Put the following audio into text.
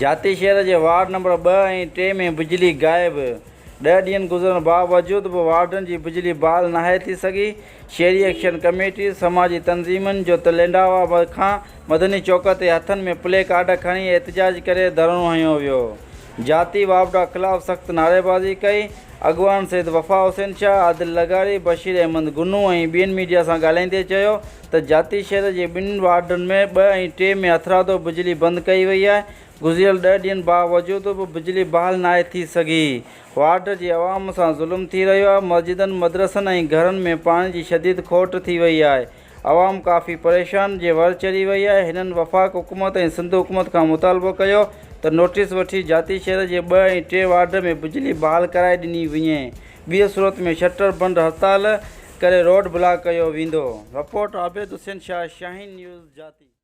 جاتي شهر جي وارڊ نمبر ٻه ۽ ٽي ۾ بجلي غائب، ڏهه ڏينهن گذرڻ باوجود به وارڊن جي بجلي بحال ناهي ٿي سگهي، شهري ايڪشن ڪميٽي، سماجي تنظيمن جو لينڊاوا کان مدني چوڪ تي هٿن ۾ پلي ڪارڊ کڻي احتجاج ڪري ڌرڻو هنيو ويو، جاتي واپڊا خلاف سخت نعريبازي ڪئي، اڳواڻن سيد وفا حسين شاهه، عادل لغاري، بشير احمد گنو ۽ ٻين ميڊيا سان ڳالهائيندي چيو ته جاتي شهر جي ٻن وارڊن ۾ ٻه ۽ ٽي ۾ هٿرادو بجلي بند ڪئي وئي آهي، گذريل ڏهه ڏينهن باوجود به بجلي بحال ناهي ٿي سگهي، وارڊ جي عوام سان ظلم ٿي رهيو آهي، مسجدن، مدرسن ۽ گهرن ۾ پاڻي جي شديد کوٽ ٿي وئي آهي، عوام ڪافي پريشان جي ور چڙهي وئي آهي، هنن وفاق حڪومت ۽ سنڌ حڪومت کان مطالبو ڪيو ته نوٽيس وٺي جاتي شهر جي ٻه ۽ ٽي وارڊ ۾ بجلي بحال ڪرائي ڏني وڃي ٻي صورت ۾ شٽر بند هڙتال ڪري روڊ بلاڪ ڪيو ويندو. رپورٽ، عابد حسين شاهه، شاهين نيوز، جاتي.